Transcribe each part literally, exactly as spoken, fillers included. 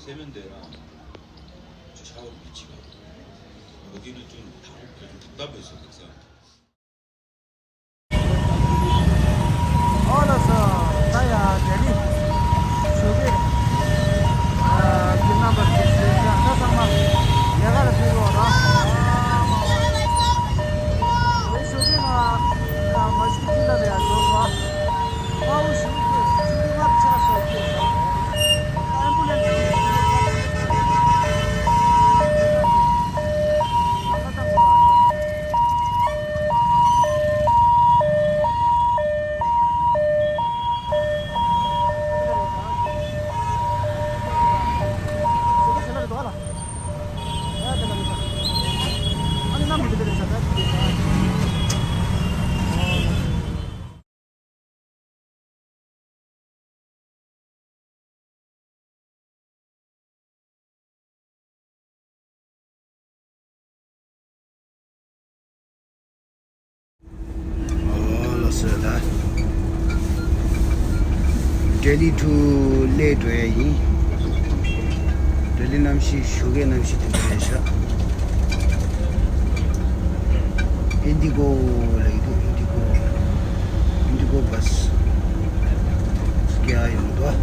སེ་མེན་དེ་རང་ཆ་བ་མི་གཅིག་པ། ལོ་གི་ནི་ཅུང་ཐང་གི་ཐུག་ད་བས་སོ་ཟེར། ཨོ་ལགས་སོ། ད་ཡ་ལྡི་ལི་ཞོགས་ཀས་ཨ་ཀྱི་རྣམ་པ་ཞིག་ཞུས་ཤག་ད་ཚང་མ་ལས་ཀ་ལ་ཕེབས་རོགས་ར། ཞོགས་ཀས་ང་མ་གཞི་ཁྱི་ལ་ལ་ཡ་འགྲོ་བ། དཔའ་བོ་ཞིག་སྐྱེས་སོང་། ཆུ་ཚོད་ལྔ་ཆགས་སོང་སྐྱེས་སོང་། ཨེམ་བུ་ལན་སི་ཨོ་ལགས་སོ། ད་ལྡི་ལི་ཏུ་སླེབས་འགྲོ་ཡ་ཡིན། ལྡི་ལི་གནམ་གཤིས་ཞོགས་ཀའི་གནམ་གཤིས་དེ་འདྲ་རེད་ཤག་ཨིན་ཌི་གོ་ལ་ཡིན་འདུག་ཨིན་ཌི་གོ། ཨིན་ཌི་གོ་བྷ་སི་རྒྱག་ཡོང་འདུག་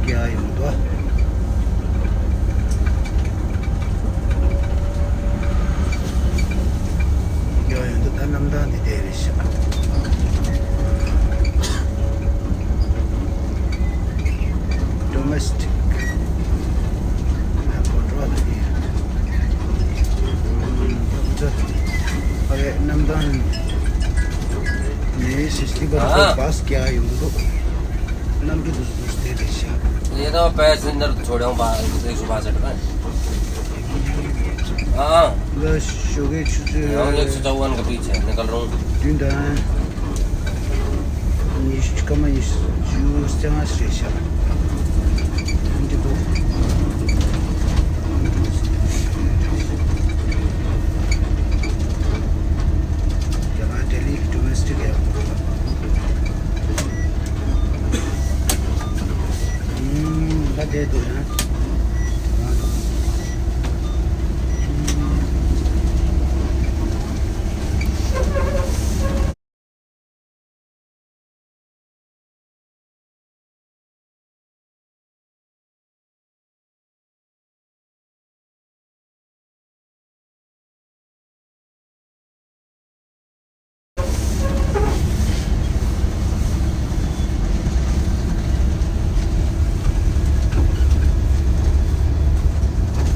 རྒྱག་ཡོང་འདུག་རྒྱག་ཡོང་འདུག་ད་གནམ་ཐང་འདི་དེ་རེད་ཤག Domestic airport རོ་ལ་ཡིན། ཨ་རེ་གནམ་ཐང་ནས་ཤི་སྟི་བར་ཨ། བྷ་སི་རྒྱག་ཡོང་གི་འདུག་གནམ་གྲུ་འདུག་འདུག་དེ་རེད་ཤག ये तो पैसेंजर छोड़े हूँ बाहर, एक सौ बासठ में। हाँ। ལ་ཞོགས་ཀའི་ཆུ་ཚོད हम एक सौ चौवन के पीछे निकल रहा हूँ। བདུན་དང་ཉི་ཤུ་སྐར་མ་ཉི་ཤུ་རྩ་ལྔ་ཞིག་རེད་ཤག་འདི་གོ་རྒྱ་གར་ལྡི་ལི་ཌོ་མེ་སི་ཊིག་ཨེར་པོར་ད་དེ་འདུག་ན།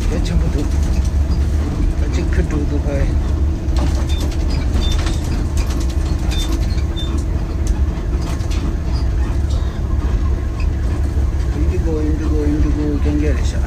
དེ་ཆེན་པོ་འདུག་ད་ཅིག་ཁི་འགྲོ་འདུག་ཕ། ཨིན་ཌི་གོ་ཨིན་ཌི་གོ་ཨིན་ཌི་གོ་རྐྱང་རྐྱང་རེད་ཤག་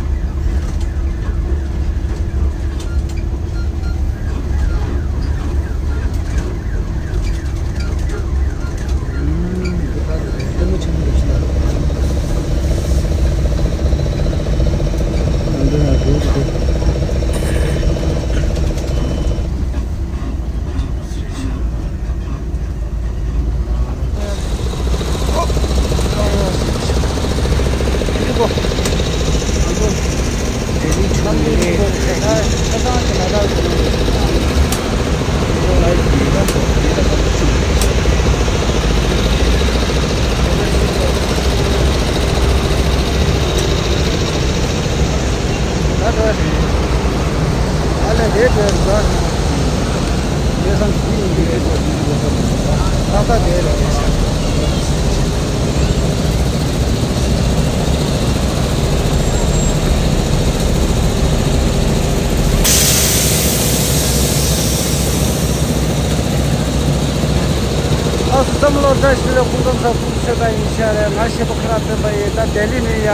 ཨ་སི་བསམ་བློ་བཀྲ་ཤིས་བདེ་ལེགས་ཕུན་སུམ་ཚོགས་ཕུན་སུམ་ཚོགས་པ་ཡིན་ཤག་རེད། ང་གཞས་པ་ཁ་རག་སྟོན་པ་ཡིན། ད་ལྡི་ལི་ནས་ཡ་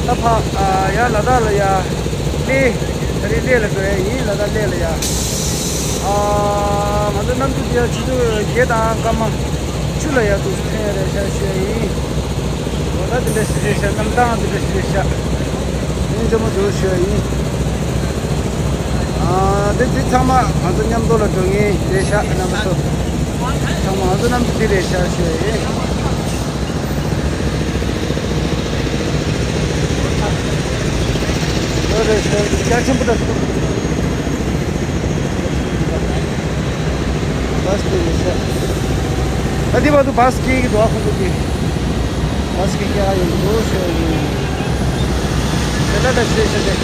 ད་ཕ་ཡ་ལ་དྭགས་ལ་ཡ། ལས། ད་རེས་ལས་ལ་འགྲོ་ཡ་ཡིན། ལ་དྭགས་ལས་ལ་ཡ། ཨ། ང་ཚོ་གནམ་གྲུ་དེ་ཡ་ཆུ་ཚོད་བརྒྱད་དང་སྐར་མ་བཅུ་ལ་ཡ་འདུག་ཐོན་ཡ་རེད་ཤག་ཞུ་ཡ་ཡིན། འོ་ད་དེ་འདྲ་ཞིག་རེད་ཤག་གནམ་ཐང་དེ་འདྲ་ཞིག་རེད་ཤག་སྙིང་རྗེ་མོ་འདུག་ཞུ་ཡ་ཡིན། ཨ། འདི་འདི་ཚང་མ་ང་ཚོ་མཉམ་དུ་ལ་འགྲོ་ངེས་རེད་ཤག་རྣམ་པ་ཚོ། ཚང་མ་ང་ཚོ་རྣམ་དཔྱོད་འདི་རེད་ཤག་ཞུ་ཡ་ཡིན། ལོ་རེ་ཞོ་རྒྱ་ཆེན་པོ་འདྲ་སོང་། བཱས་དེ་རེད་ཤག་ད་འདི་བར་དུ་བཱས་སྐྱེལ་གྱི་འདུག་ཨ་ཁོ་ཚོ་གི། བཱས་སྐྱེལ་གྱི་ཨ་ཡོང་འདུག་ཞུ་ཡ་ཡིན། དེ་འདྲ་འདྲ་ཞུ་ཞུ་དེ།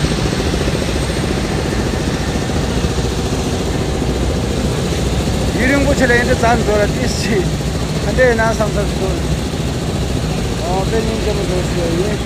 ཡུན་རིང་པོ་ཆེ་ལ་ཡིན་དུས་རྩ་འགྲོ་ལ་ཏིས་ཆེ། ད་འདྲ་ཡིན་ན་བསམ་བསམ་ཞིག་འདུག་ཨོ་དཔེ་སྙིང་རྗེ་མོ་འདུག་ཞུ་ཡ་ཡིན།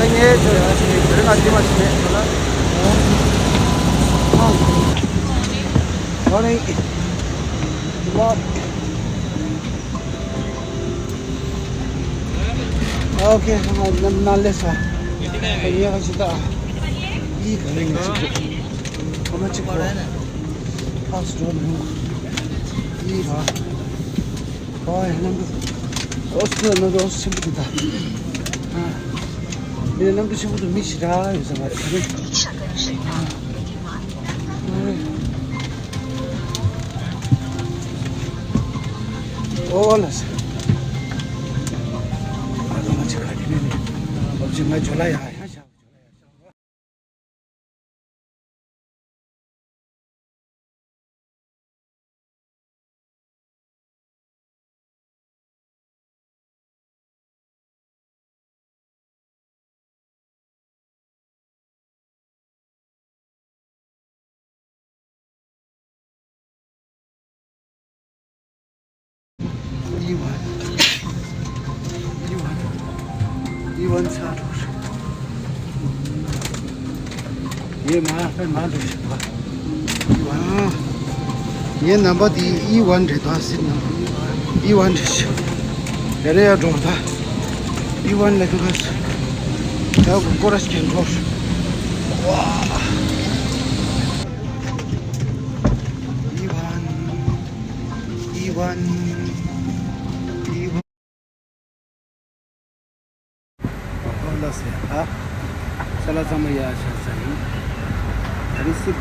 ད་ངས་ཚོ་ཡང་ཞིག་དེ་རིང་ང་དེ་མ་ཞིག་མེད་ཚོ་ལ། Morning. Okay, now let's go. ཡིན་ག་ཅི་ད། ཡིན་ག་ཅི་ད། ཁོ་མ་ཅིག་གོ། ཨ་སི་ཌོན་ཧུ། ཡིན་ག་ཨོ་ཡ་གནམ་གྲུ། ཨོ་སི་ནང་དུ་ཨོ་སི་ཆེན་པོ་འདུག་ད། ཨ། མི་གནམ་གྲུ་ཆེན་པོ་དུ་མི་ཞིག་རག་ཡོད་ས་མ་རེད་ད་ནི། ཨོ་ལ་སི། ཨ་ལ་མ་ཅིག་ག་གི་ནི་ནི། ཨོ་ཅིག་ང་ཇོ་ལ་ཡ་ཡ་ཤ། ཡིད་ཝན། ཡིད་ཝན། ཡིད་ཝན་ཚ་འགྲོ། ཡེ་མ་ཧྥན་མ་འགྲོ་ཞིག་པ། ཡིད་ཝན། ངའི་ནམ་པ་དེ་ཡིད་ཝན་རེད་ད་སྲིད་ནམ་པ། ཡིད་ཝན་རེད་ཞིག་རེ་རེ་ཡ་འགྲོ་ད། ཡིད་ཝན་ལ་ཁ་ཁ་ཞིག་ད་གོ་ར་ཞིག་འགྲོ། ཝ། ཡིད་ཝན། ཡིད་ཝན། ཡིད་ཝན། ཨོ་ལགས་སེ་ཨ། ས་ལ་ཚང་མ་ཡ་ཤ་ས་ཡིན། ཨ་རི་སི།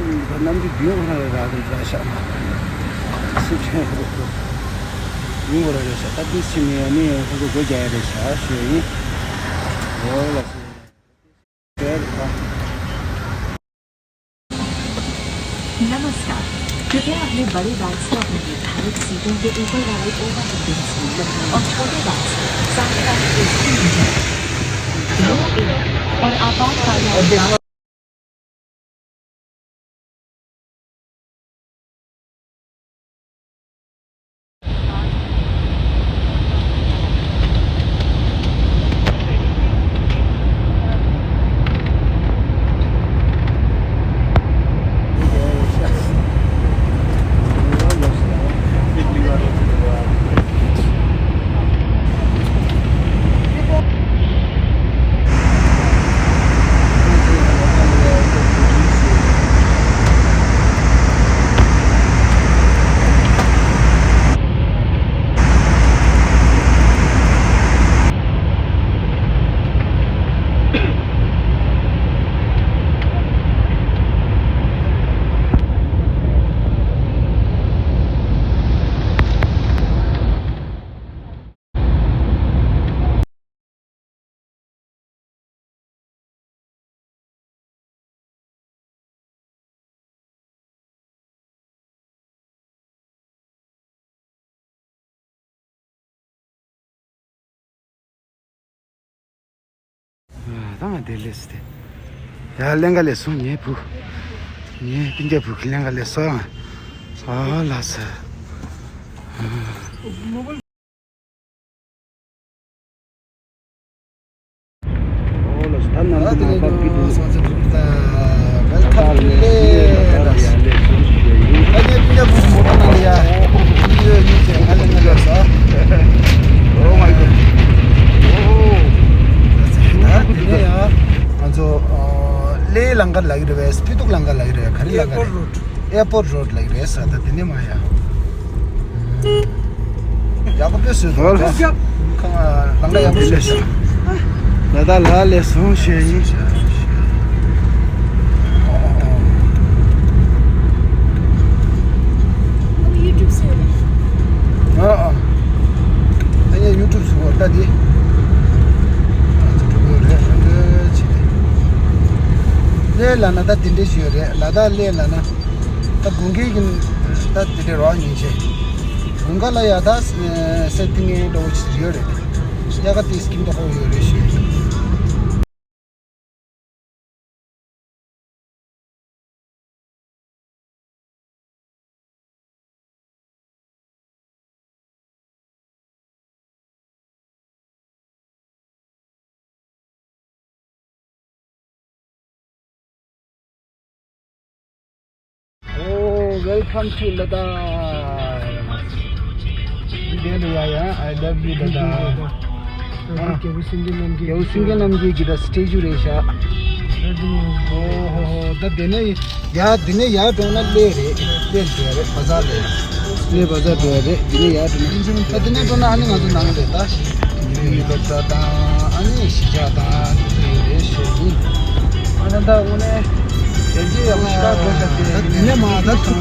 གནམ་གྲུ་བདུན་ཁོ་ན་ར་ར་ར་ཤ་མ། སི་ཕྲེང་རོ་རོ། ཡིན་གོ་ར་ར་ཤ་ད་དུས་ཕྱི་ནས་ནི་ཁོ་ཚོ་སྒོ་རྒྱག་ཡ་རེད་ཤ་ཞུ་ཡིན། ཨོ་ལགས་སེ། དེར་ཨ། नमस्कार। कृपया अपने बड़े बैग्स को अपनी निर्धारित सीटों के ऊपर वाले ओवरहेड बिन्स में रखें और छोटे बैग्स को सैनिटाइज के लिए रखें। और आपातकालीन ད་ང་དེ་ལས་སི་ཏེ། ཡ་ལེན་ག་ལས་སོང་ངའི་བུ། ངའི་སྤུན་ཀྱག་བུ་གི་ལེན་ག་ལས་སོང་ཡང་། ཨ་ལ་ས། ཨོ་ལ་ས་ད་ནང་དུ་ནང་པ་ཀི་དུ། ད་ལེ་ད་ལེ་སོང་ཞིག་ཡིན། ད་ནས་སྤུན་ཀྱག་བུ་མོ་ད་ན་ལེ་ཡ། ཡོད་ཡོད་ཅེས་ང་ལེན་ག་ལས་སོང་། Oh my God. Oh. ད་དེ་ནས་ཡང་ང་ཚོ་ལེ་ལང་ཀར་ལ་ཡོད་རེད་པས། སྤི་ཏུག་ལང་ཀར་ལ་ཡོད་རེད། ག་རེ་ལང་ཀར་རེད། ཨེར་པོར་རོཌ་ལ་ཡོད་རེད་ས། ད་དེ་ནས་མ་ཡ། ཡག་པོ་དཔེ་བཟོས་འདུག་ཨོ་ལ་ཁང་ལང་ཀ་ཡག་པོ་བཟོས་ཤག་ལ་ད་ལ་ལས་སོང་ཞེས་ཡིན། ཨ་ཨ། ཨ་ཡ་ཡུ་ཊུབ་སུ་བོར་ལྟ་དེ། ཨ་ཙི་གྲུབ་ཡོད་རེད་རེད་ཅི། ལས་ལ་ན་ད་དེ་འདྲས་ཞིག་ཡོད་རེད་ལ། ད་ལས་ལ་ན་ད་དགུན་ཁའི་གི་ད་དེ་འདྲས་རོགས་ཉིན་ཆེ། དགུན་ཁ་ལ་ཡ་ད་སེ་ཏིང་ངེ་འདྲ་བོ་ཅིག་ཡོད་རེད། དབྱར་ཁ་དེ་སྐྱིད་མདོག་ཁ་པོ་ཡོད་རེད་ཞུ། Oh, welcome to Ladakh. འདི་ལ་ཡ་ཡ། I love you Ladakh. རྒྱལ་པོ་སེང་གེ་རྣམ་རྒྱལ། རྒྱལ་པོ་སེང་གེ་རྣམ་རྒྱལ་གྱི་ད་སི་ཊེ་ཅུ་རེད་ཤག་ཨོ་ཧོ་ཧོ། ད་དེ་ནས་ཡ་དེ་ནས་ཡར་འགྲོ་ན་ལས་རེད། ལས་འགྲོ་ཡ་རེད། བ་ཟ་ལས། ལས་བ་ཟ་འགྲོ་ཡ་རེད། དེ་ནས་ཡར་འགྲོ་ན། ད་དེ་ནས་འགྲོ་ན་ཨ་ནི་ང་ཚོ་ནང་རེད་ད། དེ་ནས་ཡུལ་སློབ་གྲྭ་དང་ཨ་ནི་གཞིས་ཆགས་དང་དེ་ཚོ་ཡོད་རེད་ཞེས་ཡིན། ཨ་ནི་ད་དངོས་གནས་དེ་རྗེས་ཡག་པོ་ཞིག་ད་འགྲོ་བཞག་དེ་ཡིན་ནས་མ་ད་ཐོན།